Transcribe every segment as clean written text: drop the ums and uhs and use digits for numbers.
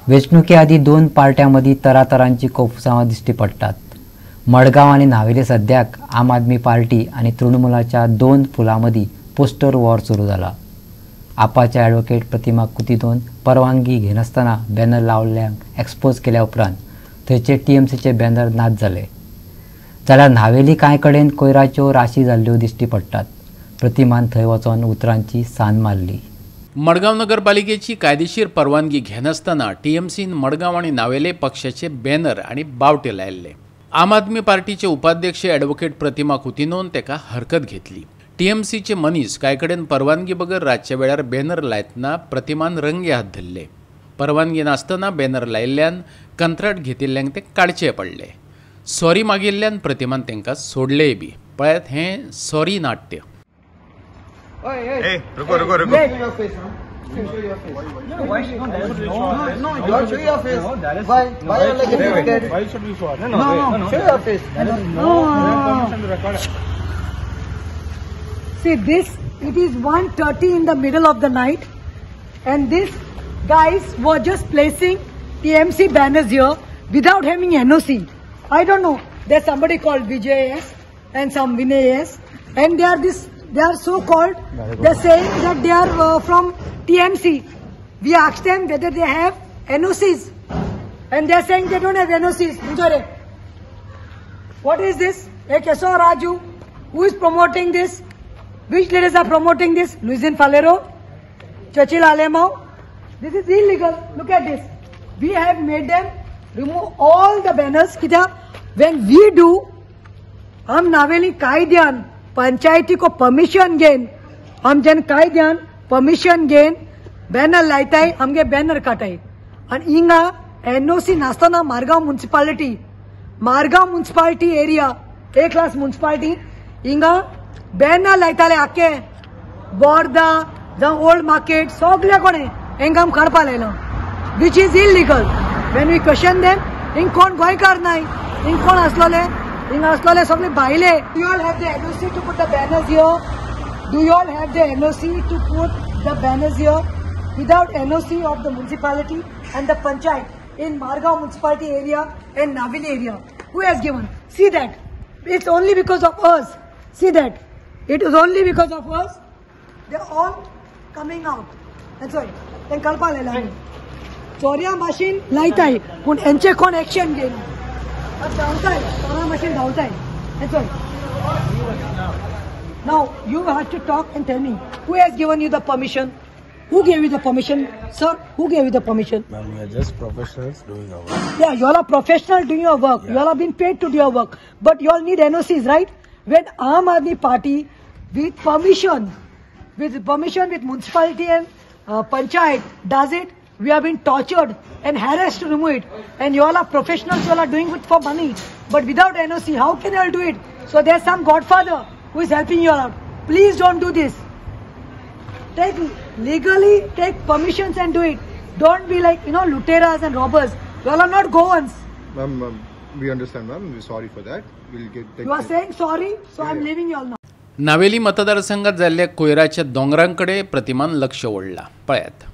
वेंचणुके आदीं दोन पार्ट्यां मदीं तरातरांची कोफुसांवां दिश्टी पडटात. मडगांव आनी न्हावेले सद्याक आम आदमी पार्टी आनी तृणमूलाच्या दोन फुलां मदीं पोस्टर वॉर सुरू जाला. आपाचे ॲडव्होकेट प्रतिमा कुतिनोन परवानगी घेनासतना बॅनर लावल्ल्यांक एक्सपोज केल्या उपरांत थंयचे टीएमसीचे बॅनर नाच जाले. जाल्यार न्हावेली कांय कडेन कोयराच्यो राशी जाल्ल्यो दिश्टी पडटात. प्रतिमान थंय वचोन उतरांची सान मारली. मडगांव नगरपालिकेची कायदेशीर परवानगी घेनासतना टीएमसीन मडगांव आनी नावेले पक्षाचे बॅनर आनी बावटे लायल्ले. आम आदमी पार्टीचे उपाध्यक्ष ॲडव्होकेट प्रतिमा कुतिनोन तेका हरकत घेतली. टीएमसीचे मनीस कांय कडेन परवानगी बगर रातच्या वेळार बॅनर लायतना प्रतिमान रंगे हात धरले. परवानगी नासतना बॅनर लायिल्ल्यान कंत्राट घेतिल्ल्यांक ते काडचे पडले. सॉरी मागिल्ल्यान प्रतिमान तांकां सोडलेय बी. पळयात हें सॉरी नाट्य. Hey, ruko, ruko, ruko. Show your face, huh? Show your face. No, why should no, no, show your face. No, that is, why? Why are you like that? Why should we show? No, no, no, no, show your face. There is no permission to record. See this, it is 1:30 in the middle of the night, and these guys were just placing TMC banners here without having NOC. I don't know. There's somebody called Vijay S and some Vinay S, and they are this. They are so called, they are saying that they are from TMC. We asked them whether they have NOCs, and they are saying they don't have NOCs. What is this? Keso Raju, who is promoting this? Which leaders are promoting this? Luizinho Faleiro, Churchill Alemao. This is illegal. Look at this. We have made them remove all the banners. When we do, हम नावेली कायद्यान पंचायती को permission घेन, आमच्यान कायद्यान permission घेन banner लायताय, आमगे banner काटाय. आनी हिंगा एनओसी नासतना Margao municipality, Margao municipality area A class municipality हिंगा बॅनर लायताले आख्खे बोर्दा जावं ओल्ड मार्केट सगळे कोणे हेंका आम काडपा लायला, which is illegal. When we question them, हिंग कोण गोंयकार नाय, हिंग कोण आसलोले, हिंग आसलोले सगळे भायले. Do you all have the NOC to put the banners here? Do you all have the NOC to put the banners here? Without NOC of the municipality and the panchayat in Margao municipality area and Navelim area. Who has given? See that. It's only because of us. See that. It is only because of us. They're all coming out. That's why. Then kalpa लायला चोरया machine लायताय पूण हेंचे कोण action घेयना. धांवताय चोरा machine धांवताय. That's why. Now you have to talk and tell me who has given you the permission? Who gave you the permission? Sir, who gave you the permission? Ma'am, we are just professionals doing our work. Yeah, you all are professional doing your work. Yeah. You all have been paid to do your work. But you all need NOCs, right? When Aam Aadmi Party, with permission, with municipality and panchayat does it, we have been tortured and harassed to remove it. And you all are professionals, you all are doing it for money. But without NOC, how can you all do it? So there's some godfather who is helping you all out. Please don't do this. Take legally, take permissions and do it. Don't be like, you know, luteras and robbers. You all are not Goans. Ma'am, we understand, ma'am. We're sorry for that. We'll get. You are saying sorry, so yeah, I'm leaving you all now. Navelim मतदारसंघात जाल्ल्या कोयराच्या दोंगरांकडे प्रतिमान लक्ष ओढला. पळयात.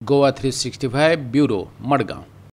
Goa 365 bureau, Madgaon.